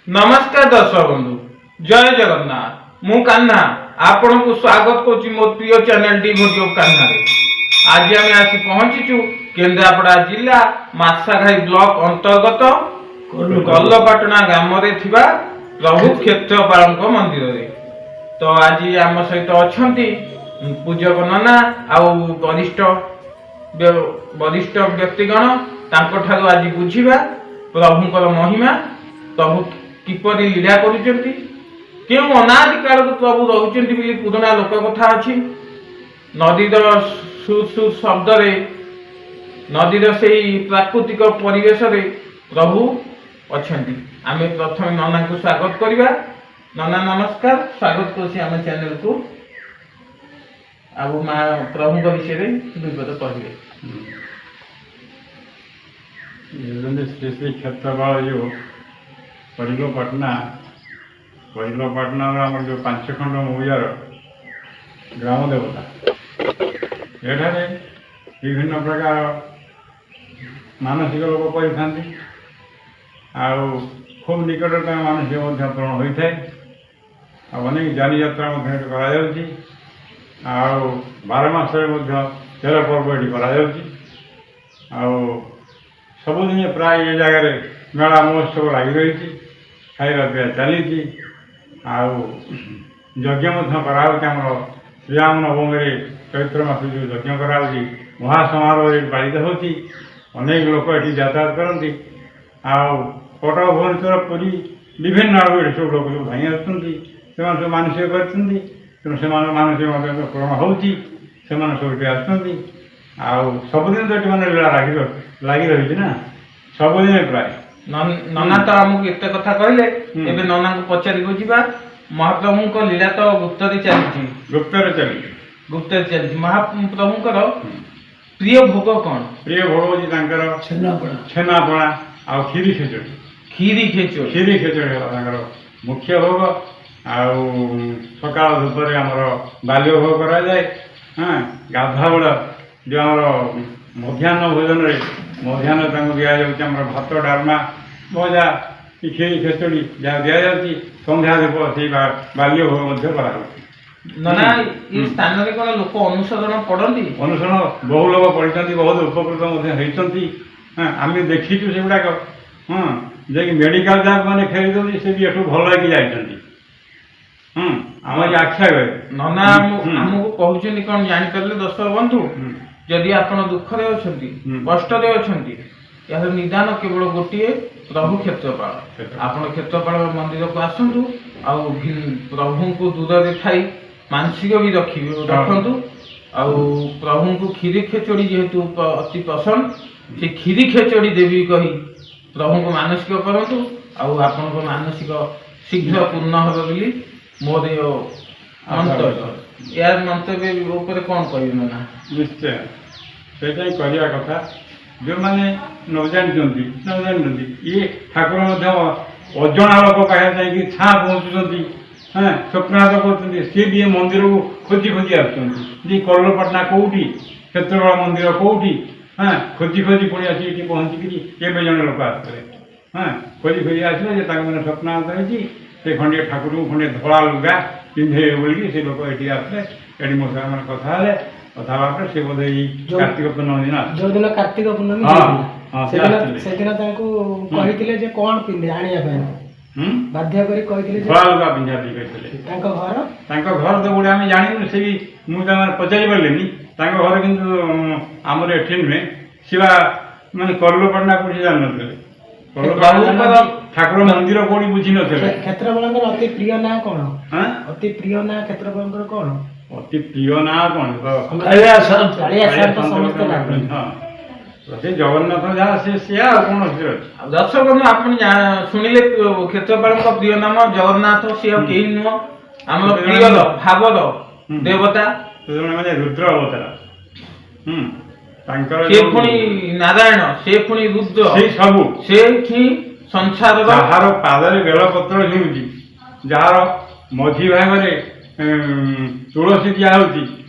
ନମସ୍କାର ଦର୍ଶକ ବନ୍ଧୁ, ଜୟ ଜଗନ୍ନାଥ। ମୁଁ କାହ୍ନା ଆପଣଙ୍କୁ ସ୍ୱାଗତ କରୁଛି ମୋ ପ୍ରିୟ ଚ୍ୟାନେଲ ଡି ଭୋଜିଓ କାହ୍ନାରେ। ଆଜି ଆମେ ଆସି ପହଞ୍ଚିଛୁ କେନ୍ଦ୍ରାପଡ଼ା ଜିଲ୍ଲା ମାର୍ଶାଘାଇ ବ୍ଲକ ଅନ୍ତର୍ଗତ କଲପାଟଣା ଗ୍ରାମରେ ଥିବା ପ୍ରଭୁ କ୍ଷେତ୍ରପାଳଙ୍କ ମନ୍ଦିରରେ। ତ ଆଜି ଆମ ସହିତ ଅଛନ୍ତି ପୂଜକ ନନା ଆଉ ବରିଷ୍ଠ ବ୍ୟକ୍ତିଗଣ। ତାଙ୍କଠାରୁ ଆଜି ବୁଝିବା ପ୍ରଭୁଙ୍କର ମହିମା, ପ୍ରଭୁ କିପରି ଲୀଳା କରୁଛନ୍ତି, କେଉଁ ଅନାଦି କାଳରୁ ପ୍ରଭୁ ରହୁଛନ୍ତି ବୋଲି ପୁରୁଣା ଲୋକ କଥା ଅଛି। ନଦୀର ସୁ ସୁ ଶବ୍ଦରେ, ନଦୀର ସେଇ ପ୍ରାକୃତିକ ପରିବେଶରେ ପ୍ରଭୁ ଅଛନ୍ତି। ଆମେ ପ୍ରଥମେ ନନାଙ୍କୁ ସ୍ୱାଗତ କରିବା। ନନା, ନମସ୍କାର, ସ୍ୱାଗତ କରୁଛି ଆମ ଚ୍ୟାନେଲକୁ। ଆଉ ମା ପ୍ରଭୁଙ୍କ ବିଷୟରେ ଦୁଇ ପଦ କହିବେ। ହେଉଛନ୍ତି ଶ୍ରୀ ଶ୍ରୀ କ୍ଷେତ୍ରପାଳ ଯେଉଁ କଲିଙ୍ଗପାଟଣା। କଲିଙ୍ଗପାଟଣାର ଆମର ଯେଉଁ ପାଞ୍ଚ ଖଣ୍ଡ ମୌଜାର ଗ୍ରାମ ଦେବତା। ଏଠାରେ ବିଭିନ୍ନ ପ୍ରକାର ମାନସିକ ଲୋକ କରିଥାନ୍ତି ଆଉ ଖୁବ୍ ନିକଟରେ ତାଙ୍କ ମାନସିକ ମଧ୍ୟ ପୂରଣ ହୋଇଥାଏ। ଆଉ ଅନେକ ଯାନିଯାତ୍ରା ମଧ୍ୟ ଏଠି କରାଯାଉଛି ଆଉ 12 ମାସରେ ମଧ୍ୟ 13 ପର୍ବ ଏଠି କରାଯାଉଛି। ଆଉ ସବୁଦିନ ପ୍ରାୟ ଏ ଜାଗାରେ ମେଳା ମହୋତ୍ସବ ଲାଗି ରହିଛି, ଖାଇବା ପିଇବା ଚାଲିଛି ଆଉ ଯଜ୍ଞ ମଧ୍ୟ କରାହେଉଛି। ଆମର ଶ୍ରୀରାମ ନବମୀରେ ଚୈତ୍ର ମାସ ଯେଉଁ ଯଜ୍ଞ କରାହେଉଛି, ମହାସମାରୋହରେ ପାଳିତ ହେଉଛି। ଅନେକ ଲୋକ ଏଠି ଯାତାୟାତ କରନ୍ତି ଆଉ କଟକ, ଭୁବନେଶ୍ୱର, ପୁରୀ, ବିଭିନ୍ନ ଆଡ଼ୁ ଏଠି ସବୁ ଲୋକ ସବୁ ଧାଇଁ ଆସୁଛନ୍ତି। ସେମାନେ ସବୁ ମାନସିକ କରିଛନ୍ତି, ତେଣୁ ସେମାନଙ୍କ ମାନସିକ ମଧ୍ୟ ପୂରଣ ହେଉଛି। ସେମାନେ ସବୁ ଏଠି ଆସୁଛନ୍ତି ଆଉ ସବୁଦିନ ତ ଏଠି ମାନେ ଲୀଳା ଲାଗି ରହିଛି ନା, ସବୁଦିନ ପ୍ରାୟ। ନନା ତ ଆମକୁ ଏତେ କଥା କହିଲେ। ଏବେ ନନାଙ୍କୁ ପଚାରି ବୁଝିବା, ମହାପ୍ରଭୁଙ୍କ ଲୀଳା ତ ଗୁପ୍ତରେ ଚାଲିଛି। ଗୁପ୍ତରେ ଚାଲିଛି। ଗୁପ୍ତରେ ଚାଲିଛି। ମହାପ୍ରଭୁଙ୍କର ପ୍ରିୟ ଭୋଗ କଣ? ପ୍ରିୟ ଭୋଗ ହେଉଛି ତାଙ୍କର ଛେନାପୋଡ଼ା। ଛେନାପୋଡ଼ା ଆଉ କ୍ଷୀରି ଖେଚୁଡ଼ି। କ୍ଷୀରି ଖେଚୁଡ଼ି। କ୍ଷୀରି ଖେଚୁଡ଼ି ହେଲା ତାଙ୍କର ମୁଖ୍ୟ ଭୋଗ। ଆଉ ସକାଳ ଧୂପରେ ଆମର ବାଲ୍ୟ ଭୋଗ କରାଯାଏ। ହଁ, ଗାଧୁଆବେଳ ଯେଉଁ ଆମର ମଧ୍ୟାହ୍ନ ଭୋଜନରେ, ମଧ୍ୟାହ୍ନ ତାଙ୍କୁ ଦିଆଯାଉଛି ଆମର ଭାତ, ଡାଲମା, ଭଜା କି କ୍ଷୀରି ଖେଚୁଡ଼ି ଯାହା ଦିଆଯାଉଛି। ସନ୍ଧ୍ୟା ଧୂପ ସେଇ ବାଲ୍ୟ ଭୋଗ ମଧ୍ୟ କରାଯାଉଛି। ନନା, ଏ ସ୍ଥାନରେ କଣ ଲୋକ ଅନୁସରଣ ପଡନ୍ତି? ଅନୁସରଣ ବହୁ ଲୋକ ପଡ଼ିଛନ୍ତି, ବହୁତ ଉପକୃତ ମଧ୍ୟ ହେଇଛନ୍ତି। ହଁ, ଆମେ ଦେଖିଛୁ ସେଗୁଡ଼ାକ। ହଁ, ଯାଇକି ମେଡ଼ିକାଲ ଯାହାକୁ ମାନେ ଫେରି ଦେଉଛି, ସେ ବି ଏଠୁ ଭଲ ହେଇକି ଯାଇଛନ୍ତି। ଆମର ଆଖି ଆଗରେ। ନନା ଆମକୁ କହୁଛନ୍ତି କଣ ଜାଣିପାରିଲେ ଦର୍ଶକ ବନ୍ଧୁ? ଯଦି ଆପଣ ଦୁଃଖରେ ଅଛନ୍ତି, କଷ୍ଟରେ ଅଛନ୍ତି, ଏହାର ନିଦାନ କେବଳ ଗୋଟିଏ, ପ୍ରଭୁ କ୍ଷେତ୍ରପାଳ। କ୍ଷେତ୍ରପାଳ। ଆପଣ କ୍ଷେତ୍ରପାଳ ମନ୍ଦିରକୁ ଆସନ୍ତୁ ଆଉ ପ୍ରଭୁଙ୍କୁ ଦୂରରେ ଥାଇ ମାନସିକ ବି ରଖିବେ, ରଖନ୍ତୁ। ଆଉ ପ୍ରଭୁଙ୍କୁ କ୍ଷୀରି ଖେଚୁଡ଼ି ଯେହେତୁ ଅତି ପସନ୍ଦ, ସେ କ୍ଷୀରି ଖେଚୁଡ଼ି ଦେବି କହି ପ୍ରଭୁଙ୍କୁ ମାନସିକ କରନ୍ତୁ ଆଉ ଆପଣଙ୍କ ମାନସିକ ଶୀଘ୍ର ପୂର୍ଣ୍ଣ ହେବ ବୋଲି ମୋର ଏ ମନ୍ତବ୍ୟ। ଏହାର ମନ୍ତବ୍ୟ ଉପରେ କଣ କହିବେ ନନା? ନିଶ୍ଚୟ ସେଇଟା ହିଁ କରିବା କଥା। ଯେଉଁମାନେ ନ ଜାଣିଛନ୍ତି, ଇଏ ଠାକୁର ମଧ୍ୟ ଅଜଣା ଲୋକ ପାଖରେ ଯାଇକି ଛାଁ ପହଞ୍ଚୁଛନ୍ତି, ହଁ, ସ୍ୱପ୍ନାତ କରୁଛନ୍ତି। ସିଏ ବି ଏ ମନ୍ଦିରକୁ ଖୋଜି ଖୋଜି ଆସୁଛନ୍ତି ଯେ କଲ୍ଲପାଟଣା କେଉଁଠି, କ୍ଷେତ୍ରପାଳ ମନ୍ଦିର କେଉଁଠି। ହଁ, ଖୋଜି ଖୋଜି ପୁଣି ଆସି ଏଠି ପହଞ୍ଚିକିରି ଏବେ ଜଣେ ଲୋକ ଆସିଥିଲେ। ହଁ, ଖୋଜି ଖୋଜି ଆସିଲେ ଯେ ତାଙ୍କ ମାନେ ସ୍ୱପ୍ନାତ ହେଇଛି, ସେ ଖଣ୍ଡିଏ ଠାକୁରଙ୍କୁ ଖଣ୍ଡିଏ ଧଳା ଲୁଗା ପିନ୍ଧେଇବେ ବୋଲିକି ସେ ଲୋକ ଏଠି ଆସିଲେ। ଏଠି ମୋ ସାଙ୍ଗେ ମାନେ କଥା ହେଲେ। କଥା ହେଲା ପରେ ସେ ବୋଧେ ଏଇ କାର୍ତ୍ତିକ ପୂର୍ଣ୍ଣମୀ ଦିନ ଆସିଲେ। ଯୋଉଦିନ କାର୍ତ୍ତିକ ପୂର୍ଣ୍ଣମୀ ହେଇଥିଲା, ହଁ, ସେ ସେଦିନ ଆସିଥିଲେ। ସେଦିନ ତାଙ୍କୁ କହିଥିଲେ ଯେ କଣ ପିନ୍ଧେ ଆଣିବା ପାଇଁ, ବାଧ୍ୟ କରି କହିଥିଲେ ଯେ ଧଳା ଲୁଗା ପିନ୍ଧିବା ପାଇଁ କହିଥିଲେ। ତାଙ୍କ ଘର? ତାଙ୍କ ଘର ତ ଗୋଟେ ଆମେ ଜାଣିନୁ, ସେ ବି ମୁଁ ତାଙ୍କ ପଚାରି ପାରିଲିନି ତାଙ୍କ ଘର। କିନ୍ତୁ ଆମର ଏଠି ନୁହେଁ, ଶିବା ମାନେ କଲ୍ଲପାଟଣା କୋଉଠି ଜାଣିନଥିଲେ। କଲ୍ଲପାଟଣା ଜାଣିନଥିଲେ, ଠାକୁର ମନ୍ଦିର କୋଉଠି ବୁଝି ନଥିଲେ। କ୍ଷେତ୍ରପାଳଙ୍କର ଅତି ପ୍ରିୟ ନାଁ କଣ? ହଁ? ଅତି ପ୍ରିୟ ନାଁ କ୍ଷେତ୍ରପାଳଙ୍କର କଣ? ଅତି ପ୍ରିୟ ନାଁ କଣ ତ? କାଳିଆ ସାଆନ୍ତ ସମସ୍ତେ ଡାକନ୍ତି। ହଁ, ସେ ଜଗନ୍ନାଥ ଯାହା ସେ ସିଆ, ଆଉ କଣ ସେଥିରେ ଅଛି? ଆଉ ଦର୍ଶକ ବନ୍ଧୁ, ଆପଣ ଶୁଣିଲେ କ୍ଷେତ୍ରପାଳଙ୍କ ପ୍ରିୟ ନାମ ଜଗନ୍ନାଥ। ସିଏ ଆଉ କେହି ନୁହଁ, ଆମର ପ୍ରିୟର ଭାବର ଦେବତା। ସେ ଜଣେ ମାନେ ରୁଦ୍ର ଅବତାର। ତାଙ୍କର ସେ ପୁଣି ନାରାୟଣ, ସେ ପୁଣି ରୁଦ୍ର। ସେଇ ସବୁ। ସେ ହିଁ ସଂସାରର ଯାହାର ପାଦରେ ବେଲପତ୍ର ଝୁଲୁଛି, ଯାହାର ମଝି ଭାଗରେ ତୁଳସୀ ଦିଆହଉଛି,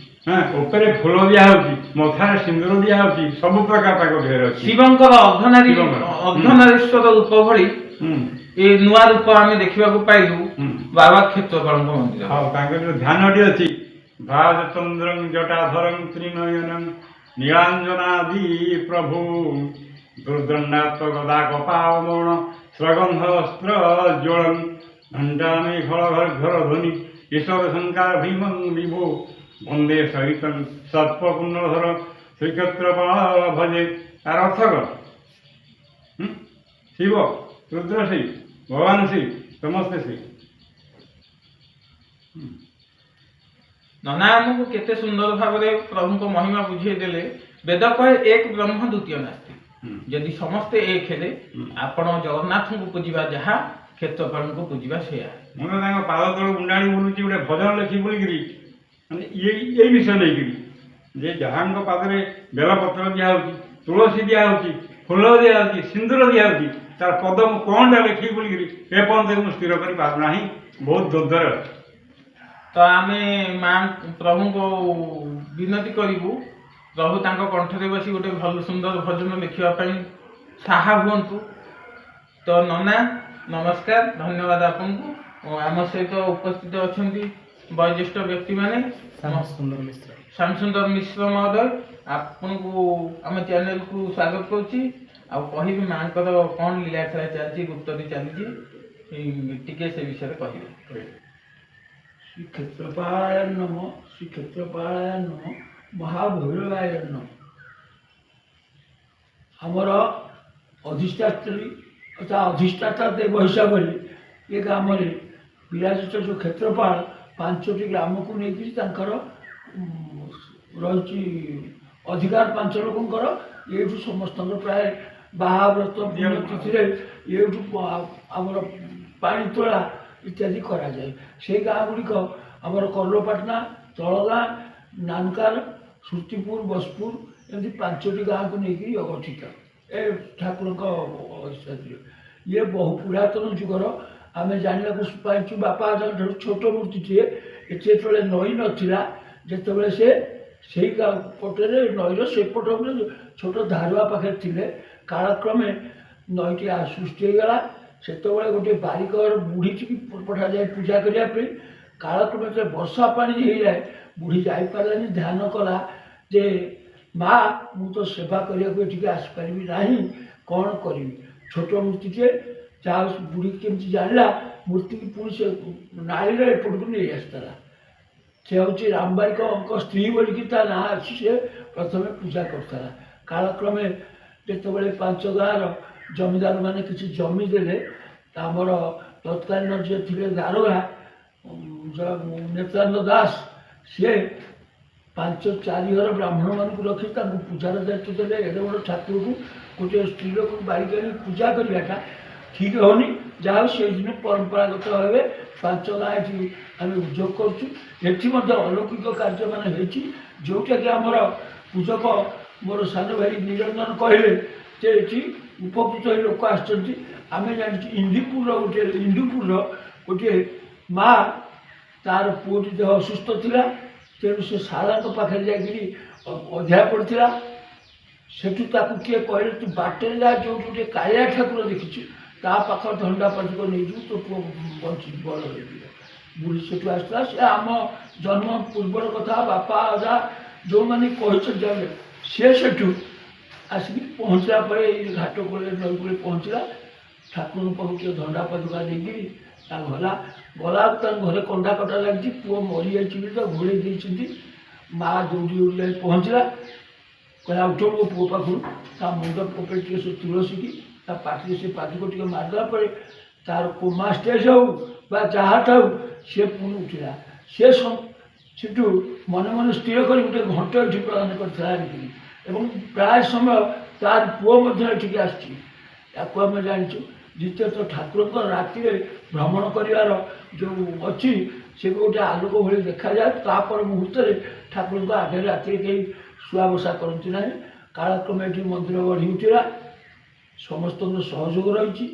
ହଁ, ଉପରେ ଫୁଲ ଦିଆହଉଛି, ମଥାରେ ସିନ୍ଦୁର ଦିଆହଉଛି, ସବୁ ପ୍ରକାର ତାଙ୍କ ଦେହରେ ଅଛି। ଶିବଙ୍କର ଅର୍ଦ୍ଧନାରୀ ଶିବଙ୍କର। ଅର୍ଦ୍ଧନାରୀଶ୍ୱର ରୂପ ଭଳି। ଏ ନୂଆ ରୂପ ଆମେ ଦେଖିବାକୁ ପାଇଲୁ ବାବା କ୍ଷେତ୍ରପାଳଙ୍କ ମନ୍ଦିର। ଆଉ ତାଙ୍କର ଯୋଉ ଧ୍ୟାନଟି ଅଛି, ଭାଜଚନ୍ଦ୍ରଂ ଜଟାଧରଂ ତ୍ରିନୟନଂ ନୀଳାଞ୍ଜନାଦି ପ୍ରଭୁ ଦୁର୍ଦଣ୍ଡାତ୍ମ ଗଦା କପାମଣ ସ୍ରଗନ୍ଧ ଅସ୍ତ୍ର ଜ୍ୱଳଂ ଘଣ୍ଟାମି ଖଳ ଘର ଧ୍ୱନି ଈଶ୍ୱର ଶଙ୍କାର ଭୀମଂ ବିଭୁ ବନ୍ଦେ ସହିତଂ ସର୍ପକୁଣ୍ଡଧର ଶ୍ରୀକ୍ଷେତ୍ରପାଳ ଭଜେ। ତାର ଅର୍ଥ କଣ? ଶିବ, ରୁଦ୍ର ସେଇ, ଭଗବାନ ସେଇ, ସମସ୍ତେ ସେଇ। ନନା ଆମକୁ କେତେ ସୁନ୍ଦର ଭାବରେ ପ୍ରଭୁଙ୍କ ମହିମା ବୁଝେଇ ଦେଲେ। ବେଦ କହେ ଏକ ବ୍ରହ୍ମ ଦ୍ୱିତୀୟ ନାସ୍ତି। ଯଦି ସମସ୍ତେ ଏକ ହେଲେ, ଆପଣ ଜଗନ୍ନାଥଙ୍କୁ ପୂଜିବା ଯାହା, କ୍ଷେତ୍ରପାଳଙ୍କୁ ପୂଜିବା ସେୟା। ମୁଁ ତ ତାଙ୍କ ପାଦ ତଳୁ ଗୁଣ୍ଡାଣି ବୁଲୁଛି ଗୋଟେ ଭଜନ ଲେଖି ବୁଲିକିରି, ମାନେ ଏଇ ବିଷୟ ନେଇକିରି ଯେ ଯାହାଙ୍କ ପାଦରେ ବେଲପତ୍ର ଦିଆହେଉଛି, ତୁଳସୀ ଦିଆହେଉଛି, ଫୁଲ ଦିଆହେଉଛି, ସିନ୍ଦୁର ଦିଆହେଉଛି, ତାର ପଦ ମୁଁ କ'ଣଟା ଲେଖିବି ବୋଲିକିରି ଏପର୍ଯ୍ୟନ୍ତ ମୁଁ ସ୍ଥିର କରିପାରୁନାହିଁ, ବହୁତ ଦ୍ୱନ୍ଦ୍ୱରେ ଅଛି। ତ ଆମେ ମା ପ୍ରଭୁଙ୍କୁ ବିନତି କରିବୁ, ପ୍ରଭୁ ତାଙ୍କ କଣ୍ଠରେ ବସି ଗୋଟେ ଭଲ ସୁନ୍ଦର ଭଜନ ଲେଖିବା ପାଇଁ ସାହା ହୁଅନ୍ତୁ। ତ ନନା ନମସ୍କାର, ଧନ୍ୟବାଦ ଆପଣଙ୍କୁ। ଆମ ସହିତ ଉପସ୍ଥିତ ଅଛନ୍ତି ବୟୋଜ୍ୟେଷ୍ଠ ବ୍ୟକ୍ତିମାନେ। ସୁନ୍ଦର ମିଶ୍ର। ଶ୍ୟାମସୁନ୍ଦର ମିଶ୍ର ମହୋଦୟ, ଆପଣଙ୍କୁ ଆମ ଚ୍ୟାନେଲକୁ ସ୍ୱାଗତ କରୁଛି। ଆଉ କହିବି ମାଙ୍କର କ'ଣ ଲୀଳା ଖେଳା ଚାଲିଛି, ଗୁପ୍ତରେ ଚାଲିଛି, ଟିକେ ସେ ବିଷୟରେ କହିବେ। ଶ୍ରୀ କ୍ଷେତ୍ରପାଳାୟ ନମ, ଶ୍ରୀ କ୍ଷେତ୍ରପାଳାୟ ନମ, ମହାଭୈରବାୟ ନମ। ଆମର ଅଧିଷ୍ଠାତ୍ରୀ ତଥା ଅଧିଷ୍ଠାତା ଦେବ ହିସାବରେ ଏ ଗ୍ରାମରେ ବିରାଜିତ ଯେଉଁ କ୍ଷେତ୍ରପାଳ, 5ଟି ଗ୍ରାମକୁ ନେଇକରି ତାଙ୍କର ରହିଛି ଅଧିକାର 5 ଲୋକଙ୍କର। ଏଇଠୁ ସମସ୍ତଙ୍କର ପ୍ରାୟ ବାହା ବ୍ରତ ପୁଣ୍ୟତିଥିରେ ଏଇଠୁ ଆମର ପାଣି ତୋଳା ଇତ୍ୟାଦି କରାଯାଏ। ସେଇ ଗାଁ ଗୁଡ଼ିକ ଆମର କର୍ଲପାଟଣା, ତଳଗାଁ, ନାନକାର, ଶ୍ରୁତିପୁର, ବସପୁର, ଏମିତି 5ଟି ଗାଁକୁ ନେଇକରି ଅଗଠିତ ଏ ଠାକୁରଙ୍କ ଅଧିଷ୍ଠାତ୍ରୀ। ଇଏ ବହୁ ପୁରାତନ ଯୁଗର, ଆମେ ଜାଣିବାକୁ ପାଇଛୁ ବାପା ଠାରୁ ଛୋଟ ମୂର୍ତ୍ତିଟିଏ। ଏଠି ଯେତେବେଳେ ନଈ ନଥିଲା, ଯେତେବେଳେ ସେ ସେଇ ପଟରେ ନଈର ସେପଟ ଛୋଟ ଧାରୁଆ ପାଖରେ ଥିଲେ, କାଳକ୍ରମେ ନଈଟି ସୃଷ୍ଟି ହେଇଗଲା। ସେତେବେଳେ ଗୋଟିଏ ବାରିକର ବୁଢ଼ୀଟିକି ପଠାଯାଏ ପୂଜା କରିବା ପାଇଁ। କାଳକ୍ରମେ ଯେତେବେଳେ ବର୍ଷା ପାଣି ହେଇଯାଏ, ବୁଢ଼ୀ ଯାଇପାରିଲାନି। ଧ୍ୟାନ କଲା ଯେ ମା, ମୁଁ ତ ସେବା କରିବାକୁ ଏଠିକି ଆସିପାରିବି ନାହିଁ, କ'ଣ କରିବି? ଛୋଟ ମୂର୍ତ୍ତିଟିଏ, ଯାହା ବୁଢ଼ୀ କେମିତି ଜାଣିଲା, ମୂର୍ତ୍ତିକି ପୁଣି ସେ ନାଳିରେ ଏପଟକୁ ନେଇ ଆସିଥିଲା। ସେ ହେଉଛି ରାମବାରିକଙ୍କ ସ୍ତ୍ରୀ ବୋଲିକି ତା ନାଁ ଅଛି। ସେ ପ୍ରଥମେ ପୂଜା କରୁଥିଲା। କାଳକ୍ରମେ ଯେତେବେଳେ 5 ଗାଁର ଜମିଦାରମାନେ କିଛି ଜମି ଦେଲେ, ଆମର ତତ୍କାଳୀନ ଯିଏ ଥିଲେ ଦାରୋଗା ନେତ୍ରାନନ୍ଦ ଦାସ, ସିଏ 5 4 ଘର ବ୍ରାହ୍ମଣମାନଙ୍କୁ ରଖି ତାଙ୍କୁ ପୂଜାର ଦାୟିତ୍ୱ ଦେଲେ। ଏଡ଼େ ବଡ଼ ଠାକୁରକୁ ଗୋଟିଏ ସ୍ତ୍ରୀ ଲୋକକୁ ବାରିକି ଆଣି ପୂଜା କରିବାଟା ଠିକ୍ ହେଉନି। ଯାହା ହଉ, ସେଇଦିନ ପରମ୍ପରାଗତ ଭାବେ 5 ଗାଁ ଏଠି ଆମେ ଉଦ୍ୟୋଗ କରୁଛୁ। ଏଠି ମଧ୍ୟ ଅଲୌକିକ କାର୍ଯ୍ୟମାନ ହେଇଛି, ଯେଉଁଟାକି ଆମର ପୂଜକ ମୋର ସାନ ଭାଇ ନିରଞ୍ଜନ କହିଲେ ଯେ ଏଠି ଉପକୃତ ହୋଇ ଲୋକ ଆସିଛନ୍ତି। ଆମେ ଜାଣିଛୁ ଇନ୍ଦୁପୁରର ଗୋଟିଏ ମା, ତାର ପୁଅଟି ଦେହ ଅସୁସ୍ଥ ଥିଲା, ତେଣୁ ସେ ଶାରଳାଙ୍କ ପାଖରେ ଯାଇକରି ଅଧିଆ ପଡ଼ିଥିଲା। ସେଠୁ ତାକୁ କିଏ କହିଲେ, ତୁ ବାଟରେ ଯା, ଯେଉଁଠି ଗୋଟିଏ କାଳିଆ ଠାକୁର ଦେଖିଛୁ, ତା ପାଖ ଧଣ୍ଡା ପାଦୁକ ନେଇଯିବୁ, ତୋ ପୁଅ ବଞ୍ଚି ବଡ଼ ହେଇଯିବ। ବୁଢ଼ୀ ସେଠୁ ଆସିଥିଲା। ସେ ଆମ ଜନ୍ମ ପୂର୍ବର କଥା, ବାପା ଅଜା ଯେଉଁମାନେ କହିଛନ୍ତି ଆମେ, ସେ ସେଠୁ ଆସିକି ପହଞ୍ଚିଲା ପରେ ଏଇ ଘାଟ କୂଳରେ ନଈ କୂଳରେ ପହଞ୍ଚିଲା। ଠାକୁରଙ୍କ ପାଖକୁ ଟିକେ ଧଣ୍ଡା ପାଦୁକା ନେଇକିରି ତା ଗଲା। ଗଲା, ତାଙ୍କ ଘରେ କଣ୍ଡା କଟା ଲାଗିଛି, ପୁଅ ମରିଯାଇଛି ବୋଲି ତାକୁ ଘୋଡ଼େଇ ଦେଇଛନ୍ତି। ମା ଦୌଡ଼ି ଦୌଡ଼ି ଯାଇ ପହଞ୍ଚିଲା, କହିଲା ଉଠ ମୋ ପୁଅ ପାଖରୁ। ତା ମୁଣ୍ଡ ଉପରେ ଟିକେ ସେ ତୁଳସୀକି, ତା ପାଟିରେ ସେ ପାଦୁକ ଟିକେ ମାରିଦେଲା ପରେ ତାର କୋମା ଷ୍ଟେଜ୍ ହଉ ବା ଯାହା ଥାଉ, ସିଏ ପୁଣି ଉଠିଲା। ସେ ସେଠୁ ମନେ ମନେ ସ୍ଥିର କରି ଗୋଟେ ଘଣ୍ଟ ଏଠି ପ୍ରଦାନ କରିଥିଲା ଆଣିକିରି, ଏବଂ ପ୍ରାୟ ସମୟ ତାର ପୁଅ ମଧ୍ୟ ଏଠିକି ଆସିଛି, ତାକୁ ଆମେ ଜାଣିଛୁ। ଦ୍ୱିତୀୟତଃ ଠାକୁରଙ୍କ ରାତିରେ ଭ୍ରମଣ କରିବାର ଯେଉଁ ଅଛି, ସେ ଗୋଟେ ଆଲୋକ ଭଳି ଦେଖାଯାଏ। ତାପର ମୁହୂର୍ତ୍ତରେ ଠାକୁରଙ୍କ ଆଗରେ ରାତିରେ କେହି ଶୁଆ ବସା କରନ୍ତି ନାହିଁ। କାଳକ୍ରମେ ଏଠି ମନ୍ଦିର ଗଢ଼ି ଉଠିଲା, ସମସ୍ତଙ୍କର ସହଯୋଗ ରହିଛି।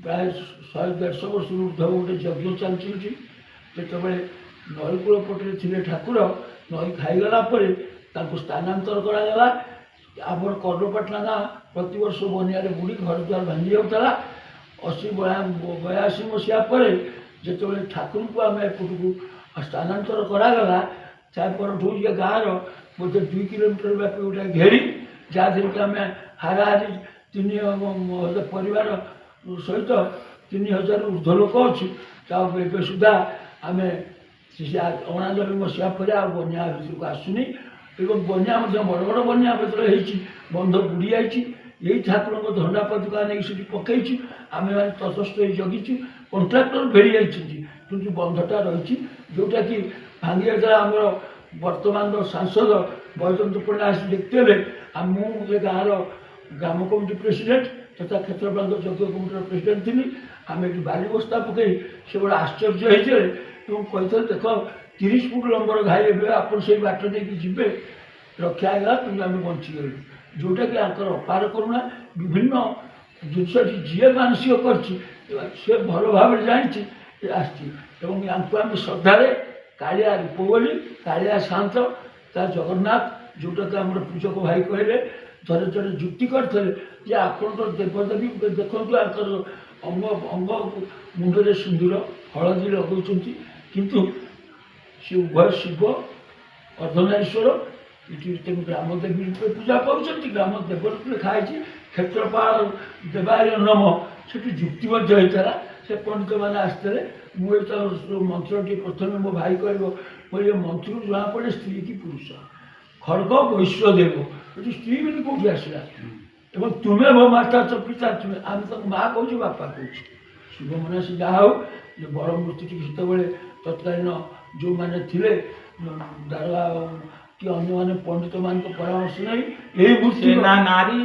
ପ୍ରାୟ 100-150 ବର୍ଷରୁ ଉର୍ଦ୍ଧ୍ୱ ଗୋଟେ ଯଜ୍ଞ ଚାଲିଛି ଏଠି। ଯେତେବେଳେ ନଈକୂଳ ପଟରେ ଥିଲେ ଠାକୁର, ନଈ ଖାଇଗଲା ପରେ ତାଙ୍କୁ ସ୍ଥାନାନ୍ତର କରାଗଲା। ଆମର କର୍ଣ୍ଣପାଟଣା ଗାଁ ପ୍ରତିବର୍ଷ ବନ୍ୟାରେ ବୁଡ଼ି ଘର ଦ୍ୱାର ଭାଙ୍ଗି ଯାଉଥିଲା। 80 82 ମସିହା ପରେ ଯେତେବେଳେ ଠାକୁରଙ୍କୁ ଆମେ ଏପଟକୁ ସ୍ଥାନାନ୍ତର କରାଗଲା, ତା ପରଠୁ ଇଏ ଗାଁର ବୋଧେ 2 କିଲୋମିଟର ବ୍ୟାପୀ ଗୋଟେ ଘେରି, ଯାହାଦେହରେ କି ଆମେ ହାରାହାରି 3 ପରିବାର ସହିତ 3000 ଉର୍ଦ୍ଧ୍ୱ ଲୋକ ଅଛୁ। ତା ଏବେ ସୁଦ୍ଧା ଆମେ 89 ମସିହା ପରେ ଆଉ ବନ୍ୟା ଭିତରକୁ ଆସୁନି ଏବଂ ବନ୍ୟା ମଧ୍ୟ ବଡ଼ ବଡ଼ ବନ୍ୟା ଭିତରେ ହେଇଛି, ବନ୍ଧ ବୁଡ଼ି ଯାଇଛି। ଏଇ ଠାକୁରଙ୍କ ଧଣ୍ଡା ପଦୁକା ନେଇକି ସେଠି ପକେଇଛୁ, ଆମେମାନେ ତଟସ୍ଥ ହେଇ ଜଗିଛୁ। କଣ୍ଟ୍ରାକ୍ଟର ଫେରି ଯାଇଛନ୍ତି, କିନ୍ତୁ ବନ୍ଧଟା ରହିଛି, ଯେଉଁଟାକି ଭାଙ୍ଗି ଯାଇଥିଲା। ଆମର ବର୍ତ୍ତମାନର ସାଂସଦ ବୈଜୟନ୍ତ ପଣ୍ଡା ଆସି ଦେଖିଥିଲେ। ଆଉ ମୁଁ ଏ ଗାଁର ଗ୍ରାମ କମିଟି ପ୍ରେସିଡେଣ୍ଟ ତଥା କ୍ଷେତ୍ରପାଳଙ୍କ ଯଜ୍ଞ କମିଟିର ପ୍ରେସିଡେଣ୍ଟ ଥିଲି। ଆମେ ଏଠି ବାଲି ବସ୍ତା ପକେଇ ସେ ବଡ଼ ଆଶ୍ଚର୍ଯ୍ୟ ହେଇଥିଲେ ଏବଂ କହିଥିଲେ, ଦେଖ 30 ଫୁଟ ଲମ୍ବର ଘାଇ, ଏବେ ଆପଣ ସେଇ ବାଟ ଦେଇକି ଯିବେ, ରକ୍ଷା ହେଇଗଲା, କିନ୍ତୁ ଆମେ ବଞ୍ଚିଗଲୁ। ଯେଉଁଟାକି ଆଙ୍କର ଅପାର କରୁଣା। ବିଭିନ୍ନ ଜିନିଷ ଏଠି ଯିଏ ମାନସିକ କରିଛି ସେ ଭଲ ଭାବରେ ଜାଣିଛି ଆସିଛି ଏବଂ ୟାଙ୍କୁ ଆମେ ଶ୍ରଦ୍ଧାରେ କାଳିଆ ରୂପ ବୋଲି, କାଳିଆ ସାଆନ୍ତ ତା ଜଗନ୍ନାଥ, ଯେଉଁଟାକି ଆମର ପୂଜକ ଭାଇ କହିଲେ, ଥରେ ଥରେ ଯୁକ୍ତି କରିଥିଲେ ଯେ ଆପଣଙ୍କର ଦେବଦେବୀ ଦେଖନ୍ତୁ, ଆଙ୍କର ଅଙ୍ଗ ଅଙ୍ଗ ମୁଣ୍ଡରେ ସିନ୍ଦୁର ହଳଦୀ ଲଗାଉଛନ୍ତି, କିନ୍ତୁ ସେ ଉଭୟ ଶିବ ଅର୍ଦ୍ଧନାରୀଶ୍ୱର ଏଠି ତେଣୁ ଗ୍ରାମଦେବୀ ରୂପେ ପୂଜା ପାଉଛନ୍ତି। ଗ୍ରାମ ଦେବ ରୂପେ ଲେଖା ହେଇଛି କ୍ଷେତ୍ରପାଳ ଦେବାୟ ନମ। ସେଠି ଯୁକ୍ତି ମଧ୍ୟ ହେଇଥିଲା, ସେ ପଣ୍ଡିତମାନେ ଆସିଥିଲେ। ମୁଁ ଏ ତ ମନ୍ତ୍ରଟି ପ୍ରଥମେ ମୋ ଭାଇ କହିବ, କହିଲେ ମନ୍ତ୍ରରୁ ଜଣାପଡ଼େ ସ୍ତ୍ରୀ କି ପୁରୁଷ, ଖଡ଼ଗ ବୈଶ୍ଵଦେବ, ଏଠି ସ୍ତ୍ରୀ ବୋଲି କେଉଁଠି ଆସିଲା? ଏବଂ ତୁମେ ମୋ ମାତା ତ ପିତା ତୁମେ, ଆମେ ତାକୁ ମା କହୁଛୁ, ବାପା କହୁଛୁ। ଶିବ ମନାସି ଯାହା ହଉ, ଯେ ବଡ଼ ମୂର୍ତ୍ତିଟି ସେତେବେଳେ ତତ୍କାଳୀନ ଯେଉଁମାନେ ଥିଲେ ଦାରୋଗା କି ଅନ୍ୟମାନେ ପଣ୍ଡିତମାନଙ୍କ ପରାମର୍ଶ ନେଇ ଏଇ ମୂର୍ତ୍ତି ନା ନାରୀ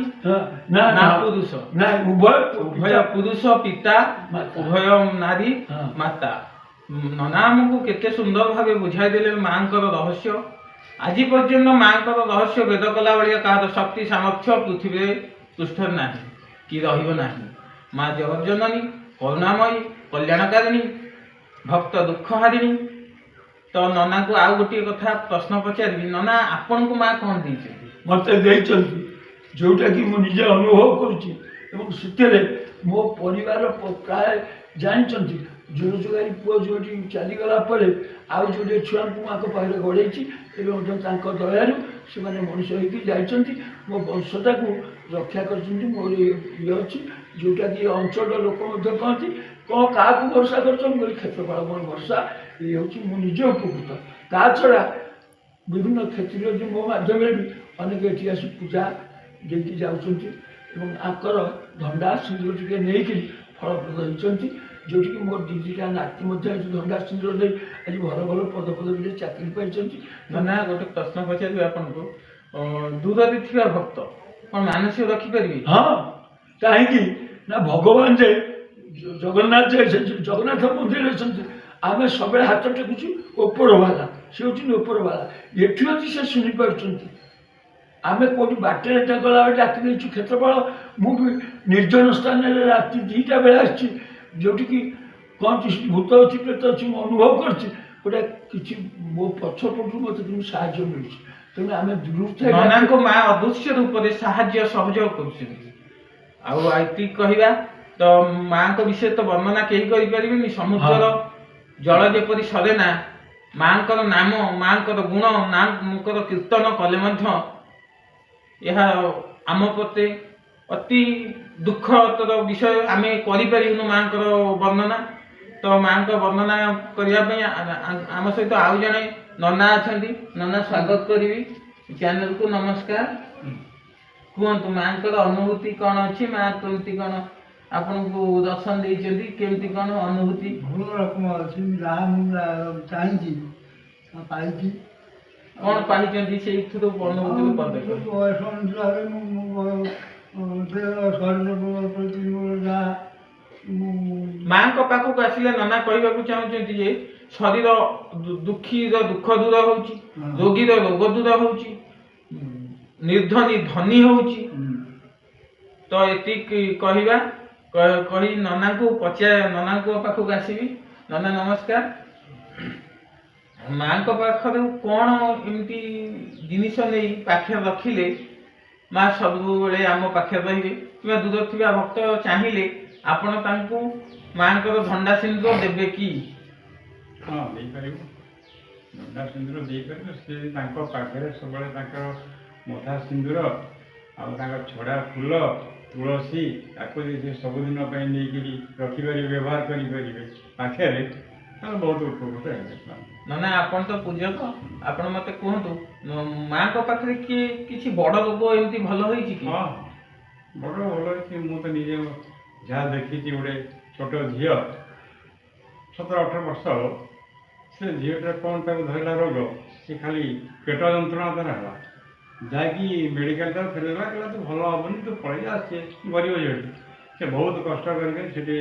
ନା ନା ପୁରୁଷ, ନା ଉଭୟ, ଉଭୟ ପୁରୁଷ ପିତା, ଉଭୟ ନାରୀ ମାତା। ନନା ଆମକୁ କେତେ ସୁନ୍ଦର ଭାବେ ବୁଝାଇ ଦେଲେ ମାଙ୍କର ରହସ୍ୟ। ଆଜି ପର୍ଯ୍ୟନ୍ତ ମାଙ୍କର ରହସ୍ୟ ଭେଦ କଲା ଭଳିଆ କାହାର ଶକ୍ତି ସାମର୍ଥ୍ୟ ପୃଥିବୀରେ ପୃଷ୍ଠରେ ନାହିଁ କି ରହିବ ନାହିଁ। ମା ଜଗତଜନନୀ, କରୁଣାମୟୀ, କଲ୍ୟାଣକାରିଣୀ, ଭକ୍ତ ଦୁଃଖହାରିଣୀ। ତ ନନାଙ୍କୁ ଆଉ ଗୋଟିଏ କଥା ପ୍ରଶ୍ନ ପଚାରିବି, ନନା ଆପଣଙ୍କୁ ମା କ'ଣ ଦେଇଛନ୍ତି? ମୋତେ ଦେଇଛନ୍ତି ଯେଉଁଟାକି ମୁଁ ନିଜେ ଅନୁଭବ କରୁଛି ଏବଂ ସେଥିରେ ମୋ ପରିବାର ପ୍ରାୟ ଜାଣିଛନ୍ତି। ଯୋରୋଜଗାରୀ ପୁଅ ଯେଉଁଠି ଚାଲିଗଲା ପରେ ଆଉ ଯୋଡ଼ିଏ ଛୁଆଙ୍କୁ ମୁଁ ଆଙ୍କ ପାଖରେ ଗଢ଼େଇଛି। ଏବେ ମଧ୍ୟ ତାଙ୍କ ଦୟାରୁ ସେମାନେ ମଣିଷ ହେଇକି ଯାଇଛନ୍ତି, ମୋ ବଂଶଟାକୁ ରକ୍ଷା କରିଛନ୍ତି। ମୋର ଇଏ ଅଛି, ଯେଉଁଟାକି ଅଞ୍ଚଳର ଲୋକ ମଧ୍ୟ କହନ୍ତି, କ'ଣ କାହାକୁ ଭରସା କରୁଛ? ମୁଁ କହିଲି କ୍ଷେତ୍ରପାଳ ମୋର ଭରସା। ଇଏ ହେଉଛି ମୁଁ ନିଜେ ଉପକୃତ। ତା ଛଡ଼ା ବିଭିନ୍ନ କ୍ଷେତ୍ରୀୟ ମୋ ମାଧ୍ୟମରେ ବି ଅନେକ ଏଠି ଆସି ପୂଜା ଦେଇକି ଯାଉଛନ୍ତି ଏବଂ ଆଙ୍କର ଧଣ୍ଡା ସିନ୍ଦୁର ଟିକେ ନେଇକରି ଫଳପ୍ରଦ ହେଇଛନ୍ତି। ଯେଉଁଠିକି ମୋର 2ଟା ନାତି ମଧ୍ୟ ଏଠି ଧଣ୍ଡା ସିନ୍ଦୁର ଦେଇ ଆଜି ଭଲ ଭଲ ପଦପଦବୀରେ ଚାକିରି ପାଇଛନ୍ତି। ନନା ଗୋଟେ ପ୍ରଶ୍ନ ପଚାରିବି ଆପଣଙ୍କୁ, ଦୂରରେ ଥିବା ଭକ୍ତ କ'ଣ ମାନସିକ ରଖିପାରିବେ? ହଁ, କାହିଁକି ନା ଭଗବାନ ଯେ ଜଗନ୍ନାଥ, ଯେ ଜଗନ୍ନାଥ ମନ୍ଦିରରେ ଅଛନ୍ତି, ଆମେ ସବୁବେଳେ ହାତ ଟେକୁଛୁ ଉପରବାଲା, ସେ ହେଉଛନ୍ତି ଉପରବାଲା। ଏଠି ଅଛି ସେ ଶୁଣିପାରୁଛନ୍ତି। ଆମେ କେଉଁଠି ବାଟରେ ଗଲାବେଳେ ଡାକି ଦେଇଛୁ କ୍ଷେତ୍ରପାଳ। ମୁଁ ବି ନିର୍ଜନ ସ୍ଥାନରେ ରାତି 2ଟା ବେଳେ ଆସିଛି, ଯେଉଁଠିକି କହନ୍ତି ସେଠି ଭୂତ ଅଛି, ପ୍ରେତ ଅଛି, ମୁଁ ଅନୁଭବ କରିଛି ଗୋଟେ କିଛି ମୋ ପଛ ପଟରୁ ମୋତେ କିନ୍ତୁ ସାହାଯ୍ୟ ମିଳୁଛି। ତେଣୁ ଆମେ ଦୂରରୁ ନନାଙ୍କ ମା ଅଦୃଶ୍ୟ ରୂପରେ ସାହାଯ୍ୟ ସହଯୋଗ କରୁଛନ୍ତି। ଆଉ ଏତିକି କହିବା ତ ମାଙ୍କ ବିଷୟରେ ତ ବର୍ଣ୍ଣନା କେହି କରିପାରିବେନି। ସମୁଦ୍ରର ଜଳ ଯେପରି ସରେ ନା, ମାଙ୍କର ନାମ, ମାଙ୍କର ଗୁଣ, ମାଙ୍କର କୀର୍ତ୍ତନ କଲେ ମଧ୍ୟ ଏହା ଆମ ପ୍ରତି ଅତି ଦୁଃଖର ବିଷୟ। ଆମେ କରିପାରିବୁନୁ ମାଙ୍କର ବର୍ଣ୍ଣନା। ତ ମାଙ୍କ ବର୍ଣ୍ଣନା କରିବା ପାଇଁ ଆମ ସହିତ ଆଉ ଜଣେ ନନା ଅଛନ୍ତି। ନନା ସ୍ୱାଗତ କରିବି ଚ୍ୟାନେଲକୁ, ନମସ୍କାର। କୁହନ୍ତୁ ମାଙ୍କର ଅନୁଭୂତି କ'ଣ ଅଛି, ମା କେମିତି କ'ଣ ଆପଣଙ୍କୁ ଦର୍ଶନ ଦେଇଛନ୍ତି, କେମିତି କ'ଣ ଅନୁଭୂତି? ଭଲ ରକମ ଅଛି, ଯାହା ମୁଁ ଚାହିଁଛି ପାଇଛି। କ'ଣ ପାଇଛନ୍ତି ସେଇଥିରୁ ଅନୁଭୂତିରୁ ପଦେ? ବୟସ ଅନୁସାରେ ମୁଁ ଶରୀର ପ୍ରତି ମୋର ଯାହା ମାଙ୍କ ପାଖକୁ ଆସିଲେ ନନା କହିବାକୁ ଚାହୁଁଛନ୍ତି ଯେ ଶରୀର ଦୁଃଖୀର ଦୁଃଖ ଦୂର ହେଉଛି, ରୋଗୀର ରୋଗ ଦୂର ହେଉଛି, ନିର୍ଦ୍ଧନୀ ଧନୀ ହେଉଛି। ତ ଏତିକି କହିବା କହି ନନାଙ୍କୁ ନନାଙ୍କ ପାଖକୁ ଆସିବି। ନନା ନମସ୍କାର। ମାଙ୍କ ପାଖରୁ କ'ଣ ଏମିତି ଜିନିଷ ନେଇ ପାଖରେ ରଖିଲେ ମା ସବୁବେଳେ ଆମ ପାଖରେ ରହିବେ, କିମ୍ବା ଦୂରରେ ଥିବା ଭକ୍ତ ଚାହିଁଲେ ଆପଣ ତାଙ୍କୁ ମାଙ୍କର ଧଣ୍ଡା ସିନ୍ଦୁର ଦେବେ କି? ହଁ, ଦେଇପାରିବୁ। ଧଣ୍ଡା ସିନ୍ଦୁର ଦେଇପାରିବ। ସେ ତାଙ୍କ ପାଖରେ ସବୁବେଳେ ତାଙ୍କର ମଥା ସିନ୍ଦୁର ଆଉ ତାଙ୍କ ଛଡ଼ା ଫୁଲ, ତୁଳସୀ, ତାକୁ ଯଦି ସେ ସବୁଦିନ ପାଇଁ ନେଇକିରି ରଖିପାରିବେ, ବ୍ୟବହାର କରିପାରିବେ ପାଖରେ, ତାହେଲେ ବହୁତ ଉପକୃତ ହେବେ ସେମାନେ। ନନା, ଆପଣ ତ ପୂଜକ, ଆପଣ ମତେ କୁହନ୍ତୁ, ମାଙ୍କ ପାଖରେ କିଏ କିଛି ବଡ ରୋଗ ଏମିତି ଭଲ ହେଇଛି କି? ହଁ, ବଡ଼ ଭଲ ହେଇଛି। ମୁଁ ତ ନିଜେ ଯାହା ଦେଖିଛି, ଗୋଟେ ଛୋଟ ଝିଅ, 17-18 ବର୍ଷ ହବ, ସେ ଝିଅଟା କ'ଣ ତାକୁ ଧରିଲା ରୋଗ, ସେ ଖାଲି ପେଟ ଯନ୍ତ୍ରଣା ତାର ହେଲା, ଯାହାକି ମେଡ଼ିକାଲ ତାକୁ ଫେରିଲା, କହିଲା ତୁ ଭଲ ହେବନି, ତୁ ପଳେଇ ଆସେ। ଗରିବ ଝିଅଟି, ସେ ବହୁତ କଷ୍ଟ କରିକି ସେଠି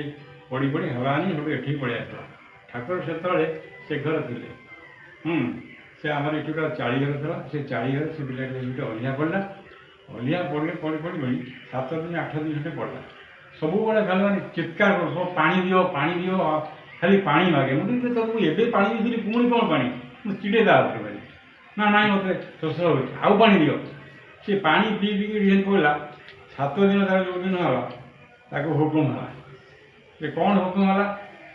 ପଡ଼ି ପଡ଼ି ହେଲାନି, ସେଠୁ ଏଠିକି ପଳେଇ ଆସିଲା। ଠାକୁର ସେତେବେଳେ ସେ ଘରେ ଥିଲେ। ସେ ଆମର ଏଠି ଗୋଟେ ଚାଳି ଘର ଥିଲା, ସେ ଚାଳି ଘରେ ସେ ପିଲାଟି ସେଠି ଅଲିଆ ପଡ଼ିଲା। ଅଲିଆ ପଡ଼ିଲେ ପଡ଼ି ପଡ଼ି ପଡ଼ି 7 ଦିନ 8 ଦିନ ସେଠି ପଡ଼ିଲା। ସବୁବେଳେ ଖାଲି ମାନେ ଚିତ୍କାର କରୁଥିବ, ପାଣି ଦିଅ, ପାଣି ଦିଅ, ଖାଲି ପାଣି ମାଗେ। ମୁଁ କହିଲି ତମକୁ ଏବେ ପାଣି ଦେଇଥିଲି, ପୁଣି କ'ଣ ପାଣି? ମୁଁ ଚିଡ଼େ ତା ଉପରେ ଭାରି। ନା ନାଇଁ, ମୋତେ ଶୋଷ ହେଉଛି, ଆଉ ପାଣି ଦିଅ। ସେ ପାଣି ପିଇ ପିଇକି ଯେମିତି ପଡ଼ିଲା, 7 ଦିନ ତାର ଯେଉଁଦିନ ହେଲା, ତାକୁ ହୁକୁମ ହେଲା। ସେ କ'ଣ ହୁକୁମ ହେଲା,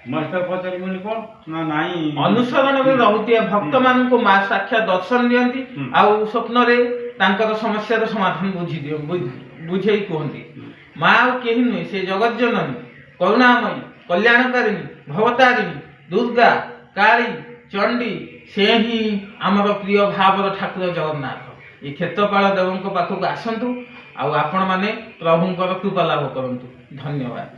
ମୁଁ ଆସି ତାକୁ ପଚାରି, ବୋଲି କ'ଣ ନା ନାଇଁ। ଅନୁସରଣରେ ରହୁଥିବା ଭକ୍ତ ମାନଙ୍କୁ ମା ସାକ୍ଷାତ ଦର୍ଶନ ଦିଅନ୍ତି ଆଉ ସ୍ୱପ୍ନରେ ତାଙ୍କର ସମସ୍ୟାର ସମାଧାନ ବୁଝି ଦିଅ ବୁଝେଇ କୁହନ୍ତି। ମା ଆଉ କେହି ନୁହେଁ, ସେ ଜଗତ ଜନନୀ, କରୁଣାମୟୀ, କଲ୍ୟାଣକାରିଣୀ, ଭବତାରିଣୀ, ଦୁର୍ଗା, କାଳୀ, ଚଣ୍ଡୀ। ସେ ହିଁ ଆମର ପ୍ରିୟ ଭାବର ଠାକୁର ଜଗନ୍ନାଥ। ଏ କ୍ଷେତ୍ରପାଳ ଦେବଙ୍କ ପାଖକୁ ଆସନ୍ତୁ ଆଉ ଆପଣମାନେ ପ୍ରଭୁଙ୍କର କୃପା ଲାଭ କରନ୍ତୁ। ଧନ୍ୟବାଦ।